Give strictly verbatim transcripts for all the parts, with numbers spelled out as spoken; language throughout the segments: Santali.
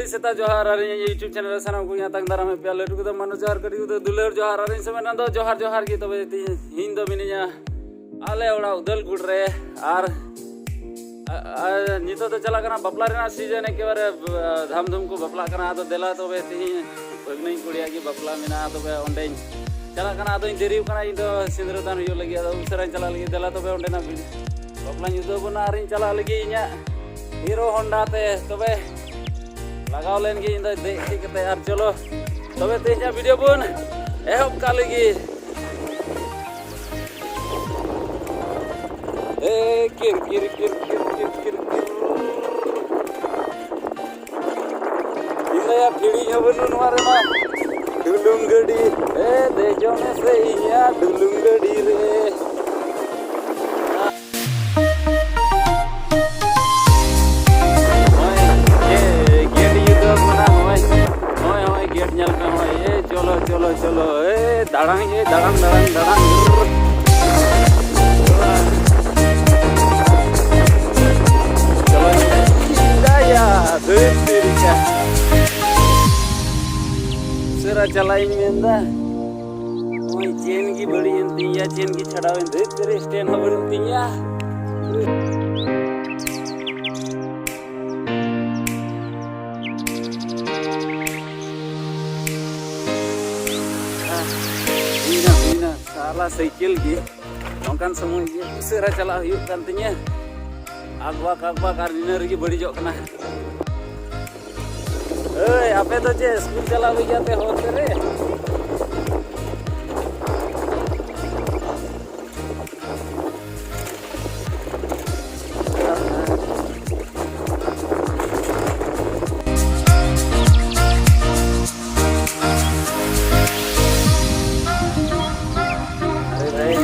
ᱥᱮᱛᱟᱜ ᱡᱚᱦᱟᱨ, ᱟᱨ ᱤᱧᱟᱹᱜ YouTube channel ᱨᱮ ᱥᱟᱱᱟᱢ ᱠᱚ ᱤᱧ ᱟᱛᱟᱝ ᱫᱟᱨᱟᱢ ᱮᱫ ᱯᱮᱭᱟ᱾ ᱞᱟᱹᱴᱩ ᱠᱚᱫᱚ ᱢᱟᱱᱚ ᱡᱚᱦᱟᱨ, ᱠᱟᱹᱴᱤᱡ ᱠᱚᱫᱚ ᱫᱩᱞᱟᱹᱲ ᱡᱚᱦᱟᱨ, ᱟᱨ ᱤᱧ ᱥᱚᱢᱮᱛ ᱫᱚ ᱡᱚᱦᱟᱨ ᱡᱚᱦᱟᱨ ᱜᱮ᱾ ᱛᱚᱵᱮ ᱛᱤᱦᱤᱧ ᱫᱚ ᱢᱤᱱᱟᱹᱧᱟ ᱟᱞᱮ ᱚᱲᱟᱜ ᱩᱫᱟᱹᱞᱜᱩᱲ ᱨᱮ, ᱟᱨ, ᱟᱨ ᱱᱤᱛᱚᱜ ᱫᱚ ᱪᱟᱞᱟᱜ ᱠᱟᱱᱟ ᱵᱟᱯᱞᱟ ᱨᱮᱱᱟᱜ season, ᱮᱠᱮᱵᱟᱨᱮ ᱫᱷᱟᱢᱫᱷᱩᱢ ᱠᱚ ᱵᱟᱯᱞᱟᱜ ᱠᱟᱱᱟ᱾ ᱟᱫᱚ ᱫᱮᱞᱟ ᱛᱚᱵᱮ ᱛᱤᱦᱤᱧ ᱵᱷᱟᱹᱜᱽᱱᱟᱹᱧ ᱠᱩᱲᱤᱭᱟᱜ ᱜᱮ ᱵᱟᱯᱞᱟ ᱢᱮᱱᱟᱜᱼᱟ, ᱛᱚᱵᱮ ᱚᱸᱰᱮᱧ ᱪᱟᱞᱟᱜ ᱠᱟᱱᱟ᱾ ᱟᱫᱚᱧ ᱫᱮᱨᱤ ᱠᱟᱱᱟ, ᱤᱧ ᱫᱚ ᱥᱤᱸᱫᱽᱨᱟᱹ ᱫᱟᱱ ᱦᱩᱭᱩᱜ ᱞᱟᱹᱜᱤᱫ, ᱟᱫᱚ ᱩᱥᱟᱹᱨᱟᱧ ᱪᱟᱞᱟᱜ ᱞᱟᱹᱜᱤᱫ᱾ ᱫᱮᱞᱟ ᱛᱚᱵᱮ ᱚᱸᱰᱮᱱᱟᱜ ᱵᱷᱤᱰ-, ᱵᱟᱯᱞᱟᱧ ᱩᱫᱩᱜ ᱟᱵᱚᱱᱟ, ᱟᱨᱤᱧ ᱪᱟᱞᱟᱜ ᱞᱟᱹᱜᱤᱫ ᱤᱧᱟᱹᱜ Hero Honda ᱛᱮ᱾ ᱛᱚᱵᱮ ᱞᱟᱜᱟᱣ ᱞᱮᱱ ᱜᱮ ᱤᱧ ᱫᱚ ᱫᱮᱡ ᱴᱷᱤᱠ ᱠᱟᱛᱮ, ᱟᱨ ᱪᱚᱞᱚ ᱛᱚᱵᱮ ᱛᱮᱦᱮᱧᱟᱜ video ᱵᱚᱱ ᱮᱦᱚᱵ ᱠᱟᱜ ᱞᱟᱹᱜᱤᱫ᱾ ᱮ ᱠᱤᱨ ᱠᱤᱨ ᱠᱤᱨ ᱠᱤᱨ ᱠᱤᱨ ᱠᱤᱨ ᱠᱤᱨ᱾ ᱤᱧ ᱞᱟᱹᱭᱟ ᱯᱷᱤᱲᱤ ᱦᱚᱸ ᱵᱟᱹᱱᱩᱜ ᱱᱚᱣᱟ ᱨᱮᱢᱟ᱾ ᱰᱩᱞᱩᱝ ᱜᱟᱹᱰᱤ, ᱮ ᱫᱮᱡᱚᱜ ᱢᱮᱥᱮ ᱤᱧᱟᱹᱜ ᱰᱩᱞᱩᱝ ᱜᱟᱹᱰᱤ ᱨᱮ᱾ ᱱᱚᱜᱼᱚᱭ, ᱮ, ᱜᱮᱴ ᱤᱭᱟᱹ ᱫᱚ ᱢᱮᱱᱟᱜᱼᱟ, ᱱᱚᱜᱼᱚᱭ, ᱱᱚᱜᱼᱚᱭ, ᱱᱚᱜᱼᱚᱭ, ᱜᱮᱴ ᱧᱮᱞ ᱯᱮ, ᱱᱚᱜᱼᱚᱭ, ᱮ, ᱪᱚᱞᱚ, ᱪᱚᱞᱚ, ᱪᱚᱞᱚ, ᱮ, ᱫᱟᱲᱟᱝ, ᱮ, ᱫᱟᱲᱟᱝ, ᱫᱟᱲᱟᱝ, ᱫᱟᱲᱟᱝ᱾ ᱪᱚᱞᱚ, ᱪᱤᱞᱟᱭᱟ, ᱫᱷᱟᱹᱨ ᱛᱮᱨᱤᱠᱟ᱾ ᱩᱥᱟᱹᱨᱟ ᱪᱟᱞᱟᱜ ᱤᱧ ᱢᱮᱱᱫᱟ᱾ ᱱᱚᱜᱼᱚᱭ ᱪᱮᱱ ᱜᱮ ᱵᱟᱹᱲᱤᱡ ᱮᱱ ᱛᱤᱧᱟ, ᱪᱮᱱ ᱜᱮ ᱪᱷᱟᱰᱟᱣ ᱮᱱ, ᱫᱷᱟᱹᱨ ᱛᱮᱨᱤ stand ᱦᱚᱸ ᱵᱟᱹᱱᱩᱜ ᱛᱤᱧᱟ᱾ ᱦᱩᱭᱱᱟ, ᱦᱩᱭᱱᱟ, ᱥᱟᱞᱟ ᱥᱟᱭᱠᱮᱞ ᱜᱮ᱾ ᱱᱚᱝᱠᱟᱱ ᱥᱚᱢᱚᱭ ᱜᱮ ᱩᱥᱟᱹᱨᱟ ᱪᱟᱞᱟᱜ ᱦᱩᱭᱩᱜ ᱠᱟᱱ ᱛᱤᱧᱟᱹ᱾ ᱟᱠᱵᱟᱠ, ᱟᱠᱵᱟᱠ, ᱟᱨ ᱱᱤᱱᱟᱹ ᱨᱮᱜᱮ ᱵᱟᱹᱲᱤᱡᱚᱜ ᱠᱟᱱᱟ᱾ ᱮᱭ, ᱟᱯᱮ ᱫᱚ ᱪᱮᱫ ᱥᱠᱩᱞ ᱪᱟᱞᱟᱜ ᱞᱟᱹᱜᱤᱫ ᱟᱯᱮ ᱦᱚᱨ ᱛᱮ ᱨᱮ? ᱟᱨᱮ ᱵᱷᱟᱭ,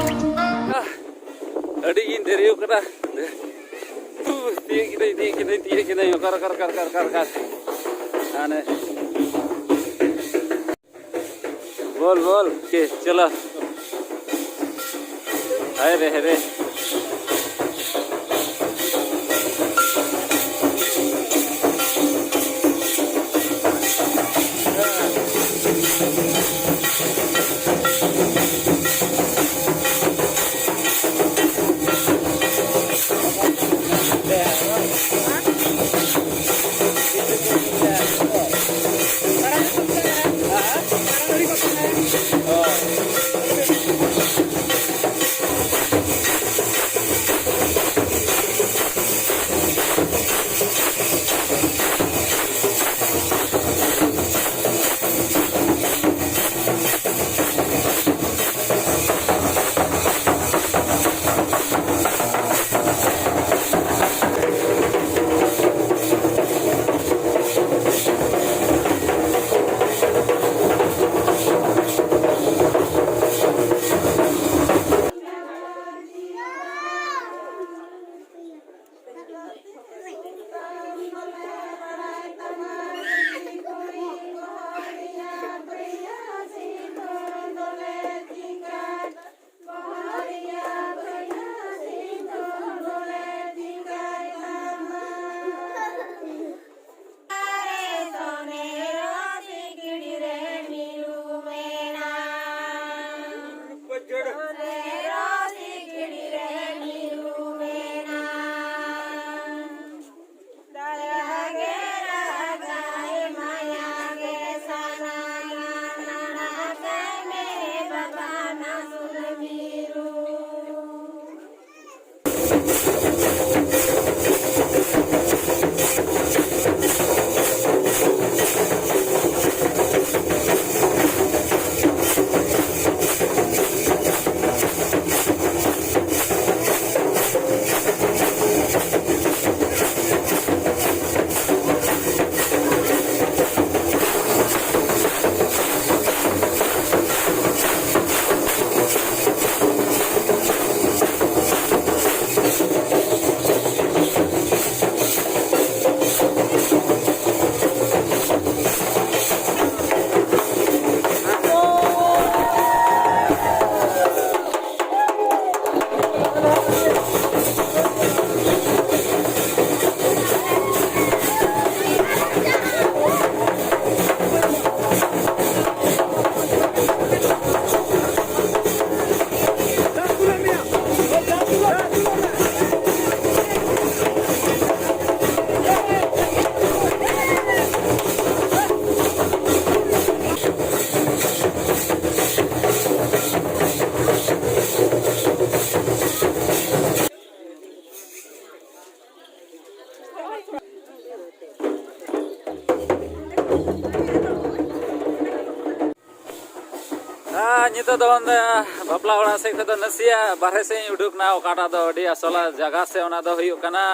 ᱟᱹᱰᱤ ᱜᱤᱧ ᱫᱮᱨᱤ ᱟᱠᱟᱱᱟ᱾ ᱛᱤᱭᱟᱹᱜ ᱠᱤᱫᱟᱹᱧ, ᱛᱤᱭᱟᱹᱜ ᱠᱤᱫᱟᱹᱧ, ᱛᱤᱭᱟᱹᱜ ᱠᱤᱫᱟᱹᱧ᱾ ᱚᱠᱟᱨᱮ, ᱚᱠᱟᱨᱮ, ᱚᱠᱟᱨᱮ, ᱚᱠᱟᱨᱮ, ᱚᱠᱟᱨᱮ? ᱦᱟᱱᱮ᱾ ᱵᱚᱞ, ᱵᱚᱞ᱾ ᱠᱮ, ᱪᱚᱞᱚ᱾ ᱦᱟᱭ ᱨᱮ, ᱦᱟᱭ ᱨᱮ᱾ ᱟᱨ ᱱᱤᱛᱚᱜ ᱫᱚ ᱚᱸᱰᱮ ᱵᱟᱯᱞᱟ ᱚᱲᱟᱜ ᱥᱮᱫ ᱠᱷᱚᱱ ᱫᱚ ᱱᱟᱥᱮᱭᱟᱜ ᱵᱟᱨᱦᱮ ᱥᱮᱫ ᱤᱧ ᱩᱰᱩᱠ ᱮᱱᱟ, ᱚᱠᱟᱴᱟᱜ ᱫᱚ ᱟᱹᱰᱤ ᱟᱥᱚᱞᱟᱜ ᱡᱟᱭᱜᱟ ᱥᱮ ᱚᱱᱟ ᱫᱚ ᱦᱩᱭᱩᱜ ᱠᱟᱱᱟ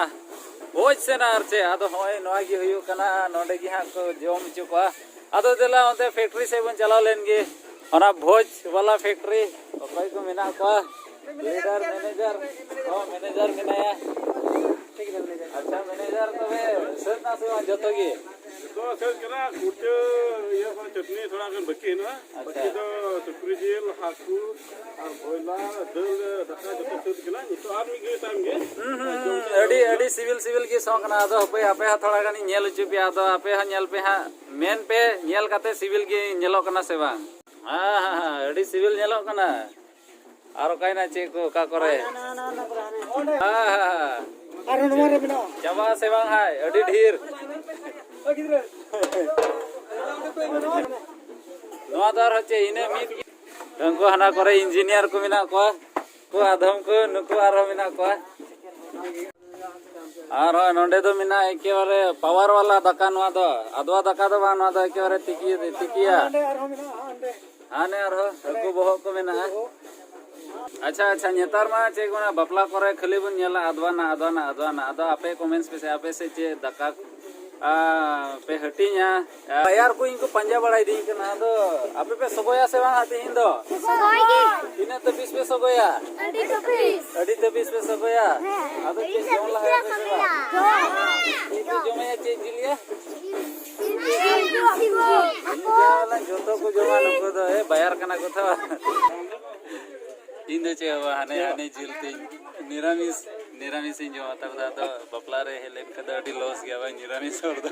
ᱵᱷᱚᱡᱽ ᱥᱮᱱᱟ᱾ ᱟᱨ ᱪᱮᱫ ᱟᱫᱚ ᱱᱚᱜᱼᱚᱭ ᱱᱚᱣᱟ ᱜᱮ ᱦᱩᱭᱩᱜ ᱠᱟᱱᱟ, ᱱᱚᱰᱮ ᱜᱮ ᱦᱟᱸᱜ ᱠᱚ ᱡᱚᱢ ᱦᱚᱪᱚ ᱠᱚᱣᱟ᱾ ᱟᱫᱚ ᱫᱮᱞᱟ ᱚᱱᱛᱮ ᱯᱷᱮᱠᱴᱨᱤ ᱥᱮᱫ ᱵᱚᱱ ᱪᱟᱞᱟᱣ ᱞᱮᱱ ᱜᱮ, ᱚᱱᱟ ᱵᱷᱚᱡᱽ ᱵᱟᱞᱟ ᱯᱷᱮᱠᱴᱨᱤ ᱚᱠᱚᱭ ᱠᱚ ᱢᱮᱱᱟᱜ ᱠᱚᱣᱟ, ᱞᱤᱰᱟᱨ, ᱢᱮᱱᱮᱡᱟᱨ, ᱦᱚᱸ ᱢᱮᱱᱮᱡᱟᱨ ᱢᱮᱱᱟᱭᱟ᱾ ᱟᱪᱪᱷᱟ ᱢᱮᱱᱮᱡᱟᱨ, ᱛᱚᱵᱮ ᱥᱟᱹᱛ ᱱᱟ ᱥᱮ ᱵᱟᱝ ᱡᱚᱛᱚ ᱜᱮ? ᱡᱚᱛᱚ ᱥᱟᱹᱛ ᱠᱟᱱᱟ, ᱠᱩᱲᱪᱟᱹ ᱤᱭᱟᱹ ᱠᱚ ᱪᱟᱴᱱᱤ ᱛᱷᱚᱲᱟ ᱜᱟᱱ ᱵᱟᱹᱠᱤ ᱦᱮᱱᱟᱜᱼᱟ᱾ ᱟᱪᱪᱷᱟ᱾ ᱵᱟᱹᱠᱤ ᱫᱚ ᱥᱩᱠᱨᱤ ᱡᱤᱞ, ᱦᱟᱹᱠᱩ ᱟᱨ ᱵᱚᱭᱞᱟᱨ, ᱫᱟᱹᱞ, ᱫᱟᱠᱟ ᱡᱚᱛᱚ ᱥᱟᱹᱛ ᱠᱟᱱᱟ᱾ ᱱᱤᱛᱚᱜ ᱟᱨ ᱢᱤᱫ ᱜᱷᱟᱹᱲᱤ ᱛᱟᱭᱚᱢ ᱜᱮ ᱦᱩᱸ, ᱦᱩᱸ, ᱦᱩᱸ᱾ ᱟᱹᱰᱤ, ᱟᱹᱰᱤ ᱥᱤᱵᱤᱞ, ᱥᱤᱵᱤᱞ ᱜᱮ ᱥᱚ ᱠᱟᱱᱟ᱾ ᱟᱫᱚ ᱦᱟᱯᱮ, ᱟᱯᱮ ᱦᱚᱸ ᱛᱷᱚᱲᱟ ᱜᱟᱱᱤᱧ ᱧᱮᱞ ᱦᱚᱪᱚ ᱯᱮᱭᱟ᱾ ᱟᱫᱚ ᱟᱯᱮ ᱦᱚᱸ ᱧᱮᱞ ᱯᱮ ᱦᱟᱸᱜ, ᱢᱮᱱ ᱯᱮ ᱧᱮᱞ ᱠᱟᱛᱮ ᱥᱤᱵᱤᱞ ᱜᱮ ᱧᱮᱞᱚᱜ ᱠᱟᱱᱟ ᱥᱮ ᱵᱟᱝ? ᱦᱮᱸ, ᱦᱮᱸ, ᱦᱮᱸ, ᱟᱹᱰᱤ ᱥᱤᱵᱤᱞ ᱧᱮᱞᱚᱜ ᱠᱟᱱᱟ᱾ ᱟᱨ ᱚᱠᱟᱭᱮᱱᱟ ᱪᱮᱫ ᱠᱚ, ᱚᱠᱟ ᱠᱚᱨᱮ? ᱦᱮᱸ, ᱦᱮᱸ, ᱦᱮᱸ᱾ ᱟᱨᱦᱚᱸ ᱱᱚᱣᱟ ᱨᱮ ᱢᱮᱱᱟᱜᱼᱟ᱾ ᱪᱟᱵᱟᱜ ᱟᱥᱮ ᱵᱟᱝ ᱦᱟᱭ? ᱟᱹᱰᱤ ᱰᱷᱮᱨ᱾ ᱱᱚᱣᱟ ᱫᱚ ᱟᱨᱦᱚᱸ ᱪᱮᱫ ᱤᱱᱟᱹ ᱢᱤᱫ ᱜᱮ? ᱩᱱᱠᱩ ᱦᱟᱱᱟ ᱠᱚᱨᱮ ᱤᱧᱡᱤᱱᱤᱭᱟᱨ ᱠᱚ ᱢᱮᱱᱟᱜ ᱠᱚᱣᱟ᱾ ᱠᱚ ᱟᱫᱚᱢ ᱠᱚ ᱱᱩᱠᱩ ᱟᱨᱦᱚᱸ ᱢᱮᱱᱟᱜ ᱠᱚᱣᱟ᱾ ᱟᱨᱦᱚᱸ ᱱᱚᱰᱮ ᱫᱚ ᱢᱮᱱᱟᱜᱼᱟ ᱮᱠᱮᱵᱟᱨᱮ ᱯᱟᱣᱟᱨ ᱣᱟᱞᱟ ᱫᱟᱠᱟ᱾ ᱱᱚᱣᱟ ᱫᱚ ᱟᱫᱣᱟ ᱫᱟᱠᱟ ᱫᱚ ᱵᱟᱝ, ᱱᱚᱣᱟ ᱫᱚ ᱮᱠᱮᱵᱟᱨᱮ ᱛᱤᱠᱤ, ᱛᱤᱠᱤᱭᱟ᱾ ᱦᱟᱸᱰᱮ ᱟᱨᱦᱚᱸ ᱢᱮᱱᱟᱜᱼᱟ, ᱦᱟᱸᱰᱮ᱾ ᱦᱟᱱᱮ ᱟᱨᱦᱚᱸ ᱦᱟᱹᱠᱩ ᱵᱚᱦᱚᱜ ᱠᱚ ᱢᱮᱱᱟᱜᱼᱟ᱾ ᱟᱪᱪᱷᱟ, ᱟᱪᱪᱷᱟ, ᱱᱮᱛᱟᱨ ᱢᱟ ᱪᱮᱫ ᱠᱚ ᱢᱮᱱᱟ, ᱵᱟᱯᱞᱟ ᱠᱚᱨᱮ ᱠᱷᱟᱹᱞᱤ ᱵᱚᱱ ᱧᱮᱞᱟ ᱟᱫᱣᱟᱱᱟ, ᱟᱫᱣᱟᱱᱟ, ᱟᱫᱣᱟᱱᱟ᱾ ᱟᱫᱚ ᱟᱯᱮ ᱠᱚᱢᱮᱱᱴᱥ ᱯᱮᱥᱮ, ᱟᱯᱮ ᱥᱮᱫ ᱪᱮᱫ ᱫᱟᱠᱟ, ᱟ, ᱯᱮ ᱦᱟᱹᱴᱤᱧᱟ? ᱵᱟᱭᱟᱨ ᱠᱚ ᱤᱧ ᱠᱚ ᱯᱟᱸᱡᱟ ᱵᱟᱲᱟᱭᱮᱫᱤᱧ ᱠᱟᱱᱟ᱾ ᱟᱫᱚ ᱟᱯᱮ ᱯᱮ ᱥᱚᱜᱚᱭᱟ ᱥᱮ ᱵᱟᱝ ᱦᱟᱸᱜ ᱛᱤᱦᱤᱧ ᱫᱚ? ᱥᱚᱜᱚᱭ ᱜᱮ᱾ ᱛᱤᱱᱟᱹᱜ ᱛᱟᱹᱯᱤᱥ ᱯᱮ ᱥᱚᱜᱚᱭᱟ? ᱟᱹᱰᱤ ᱛᱟᱹᱯᱤᱥ᱾ ᱟᱹᱰᱤ ᱛᱟᱹᱯᱤᱥ ᱯᱮ ᱥᱚᱜᱚᱭᱟ? ᱦᱮᱸ᱾ ᱟᱫᱚ ᱪᱮᱫ ᱡᱚᱢ ᱞᱟᱦᱟᱭᱟ ᱯᱮ ᱥᱮ ᱵᱟᱝ? ᱡᱚᱢ᱾ ᱪᱮᱫ ᱯᱮ ᱡᱚᱢᱮᱭᱟ, ᱪᱮᱫ ᱡᱤᱞ ᱭᱟ? ᱡᱤᱞ ᱯᱮ ᱡᱚᱢᱟ, ᱡᱚᱛᱚ ᱠᱚ ᱡᱚᱢᱟ ᱱᱩᱠᱩ ᱫᱚ᱾ ᱮ, ᱵᱟᱭᱟᱨ ᱠᱟᱱᱟ ᱠᱚ ᱛᱚ᱾ ᱤᱧ ᱫᱚ ᱪᱮᱫ ᱦᱚᱸ ᱵᱟᱝ, ᱦᱟᱱᱮ, ᱦᱟᱱᱮ ᱡᱤᱞ ᱛᱤᱧ, ᱱᱤᱨᱟᱢᱤᱥ, ᱱᱤᱨᱟᱢᱤᱥ ᱤᱧ ᱡᱚᱢᱟ᱾ ᱛᱟᱨᱯᱚᱨᱮ ᱟᱫᱚ ᱵᱟᱯᱞᱟ ᱨᱮ ᱦᱮᱡ ᱞᱮᱱᱠᱷᱟᱱ ᱫᱚ ᱟᱹᱰᱤ ᱞᱚᱥ ᱜᱮᱭᱟ ᱵᱟᱝ, ᱱᱤᱨᱟᱢᱤᱥ ᱦᱚᱲ ᱫᱚ᱾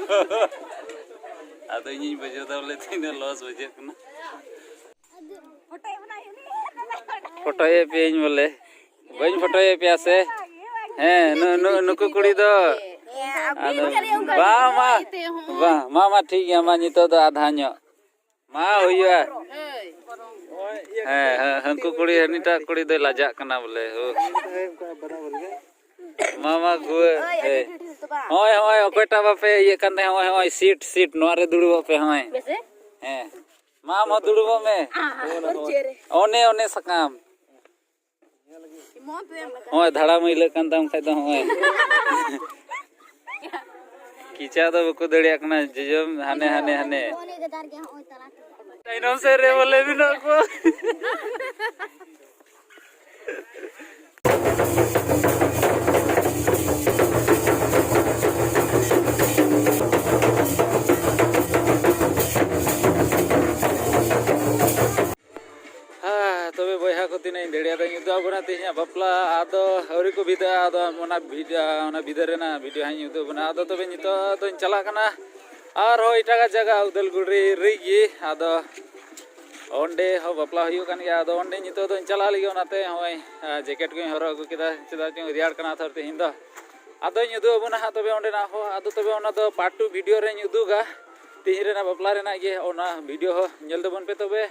ᱟᱫᱚ ᱤᱧᱤᱧ ᱵᱩᱡᱷᱟᱹᱣ ᱫᱟ ᱵᱚᱞᱮ ᱛᱤᱱᱟᱹᱜ ᱞᱚᱥ ᱵᱩᱡᱷᱟᱹᱜ ᱠᱟᱱᱟ᱾ ᱯᱷᱳᱴᱳᱭᱮᱫ ᱯᱮᱭᱟᱹᱧ ᱵᱚᱞᱮ, ᱵᱟᱹᱧ ᱯᱷᱳᱴᱳᱭᱮᱫ ᱯᱮᱭᱟ ᱥᱮ? ᱦᱮᱸ, ᱱᱩ-, ᱱᱩ-, ᱱᱩᱠᱩ ᱠᱩᱲᱤ ᱫᱚ ᱟᱫᱚ ᱵᱟᱝ, ᱵᱟᱝ, ᱵᱟᱝ, ᱢᱟ, ᱢᱟ, ᱴᱷᱤᱠ ᱜᱮᱭᱟ, ᱢᱟ, ᱱᱤᱛᱚᱜ ᱫᱚ ᱟᱫᱷᱟ ᱧᱚᱜ᱾ ᱢᱟ ᱦᱩᱭᱩᱜᱼᱟ᱾ ᱦᱮᱸ, ᱦᱮᱸ, ᱦᱟᱹᱱᱠᱩ ᱠᱩᱲᱤ, ᱦᱟᱹᱱᱤᱴᱟᱜ ᱠᱩᱲᱤ ᱫᱚᱭ ᱞᱟᱡᱟᱜ ᱠᱟᱱᱟ ᱵᱚᱞᱮ᱾ ᱦᱳ᱾ ᱢᱟ, ᱢᱟ, ᱜᱩᱣᱟᱹ, ᱦᱮᱸ᱾ ᱦᱚᱸᱜᱼᱚᱭ, ᱦᱚᱸᱜᱼᱚᱭ, ᱚᱠᱚᱭᱴᱟᱜ ᱵᱟᱯᱮ ᱤᱭᱟᱹᱜ ᱠᱟᱱ ᱛᱟᱦᱮᱸᱫ? ᱦᱚᱸᱜᱼᱚᱭ, ᱦᱚᱸᱜᱼᱚᱭ, ᱥᱤᱴ, ᱥᱤᱴ, ᱱᱚᱣᱟ ᱨᱮ ᱫᱩᱲᱩᱵᱚᱜ ᱯᱮ, ᱦᱚᱸᱜᱼᱚᱭ᱾ ᱦᱮᱸ᱾ ᱢᱟ, ᱢᱟ ᱫᱩᱲᱩᱵᱚᱜ ᱢᱮ᱾ ᱚᱱᱮ, ᱚᱱᱮ ᱥᱟᱠᱟᱢ᱾ ᱱᱚᱜᱼᱚᱭ ᱫᱷᱟᱲᱟ ᱢᱟᱹᱭᱞᱟᱹᱜ ᱠᱟᱱ ᱛᱟᱢ ᱠᱷᱟᱡ ᱫᱚ ᱱᱚᱜᱼᱚᱭ᱾ ᱠᱤᱪᱟ ᱫᱚ ᱵᱟᱠᱚ ᱫᱟᱲᱮᱭᱟᱜ ᱠᱟᱱᱟ, ᱡᱚᱡᱚᱢ ᱦᱟᱱᱮ, ᱦᱟᱱᱮ, ᱦᱟᱱᱮ᱾ ᱛᱟᱭᱱᱚᱢ ᱥᱮᱫ ᱨᱮ ᱵᱚᱞᱮ ᱢᱮᱱᱟᱜ ᱠᱚᱣᱟ᱾ ᱦᱮᱸ, ᱛᱚᱵᱮ ᱵᱚᱭᱦᱟ ᱠᱚ, ᱛᱤᱱᱟᱹᱜ ᱤᱧ ᱫᱟᱲᱮᱭᱟᱫᱟ ᱤᱧ ᱩᱫᱩᱜ ᱟᱵᱚᱱᱟ ᱛᱮᱦᱮᱧᱟᱜ ᱵᱟᱯᱞᱟ᱾ ᱟᱫᱚ ᱟᱹᱣᱨᱤ ᱠᱚ ᱵᱤᱫᱟᱹᱜᱼᱟ, ᱟᱫᱚ ᱚᱱᱟ ᱵᱤᱫᱟᱹ, ᱚᱱᱟ ᱵᱤᱫᱟᱹ ᱨᱮᱱᱟᱜ ᱵᱷᱤᱰᱤᱭᱳ ᱦᱟᱸᱜ ᱤᱧ ᱩᱫᱩᱜ ᱟᱵᱚᱱᱟ᱾ ᱟᱫᱚ ᱛᱚᱵᱮ ᱱᱤᱛᱚᱜ ᱫᱚᱧ ᱪᱟᱞᱟᱜ ᱠᱟᱱᱟ ᱟᱨᱦᱚᱸ ᱮᱴᱟᱜᱟᱜ ᱡᱟᱭᱜᱟ, ᱩᱫᱟᱞᱜᱩᱲᱤ ᱨᱮᱜᱮ᱾ ᱟᱫᱚ ᱚᱸᱰᱮ ᱦᱚᱸ ᱵᱟᱯᱞᱟ ᱦᱩᱭᱩᱜ ᱠᱟᱱ ᱜᱮᱭᱟ᱾ ᱟᱫᱚ ᱚᱸᱰᱮ ᱱᱤᱛᱚᱜ ᱫᱚᱧ ᱪᱟᱞᱟᱜ ᱞᱟᱹᱜᱤᱫ, ᱚᱱᱟᱛᱮ ᱱᱚᱜᱼᱚᱭ, ᱟ, ᱡᱮᱠᱮᱴ ᱠᱚᱧ ᱦᱚᱨᱚᱜ ᱟᱹᱜᱩ ᱠᱮᱫᱟ, ᱪᱮᱫᱟᱜ ᱪᱚᱝ ᱨᱮᱭᱟᱲ ᱠᱟᱱᱟ ᱛᱷᱚᱨ ᱛᱮᱦᱮᱧ ᱫᱚ᱾ ᱟᱫᱚᱧ ᱩᱫᱩᱜ ᱟᱵᱚᱱᱟ ᱦᱟᱸᱜ ᱛᱚᱵᱮ ᱚᱸᱰᱮᱱᱟᱜ ᱦᱚᱸ᱾ ᱟᱫᱚ ᱛᱚᱵᱮ ᱚᱱᱟ ᱫᱚ ᱯᱟᱨᱴ ᱴᱩ ᱵᱷᱤᱰᱤᱭᱳ ᱨᱮᱧ ᱩᱫᱩᱜᱟ, ᱛᱮᱦᱮᱧ ᱨᱮᱱᱟᱜ ᱵᱟᱯᱞᱟ ᱨᱮᱱᱟᱜ ᱜᱮ᱾ ᱚᱱᱟ ᱵᱷᱤᱰᱤᱭᱳ ᱦᱚᱸ ᱧᱮᱞ ᱛᱟᱵᱚᱱ ᱯᱮ ᱛᱚᱵᱮ᱾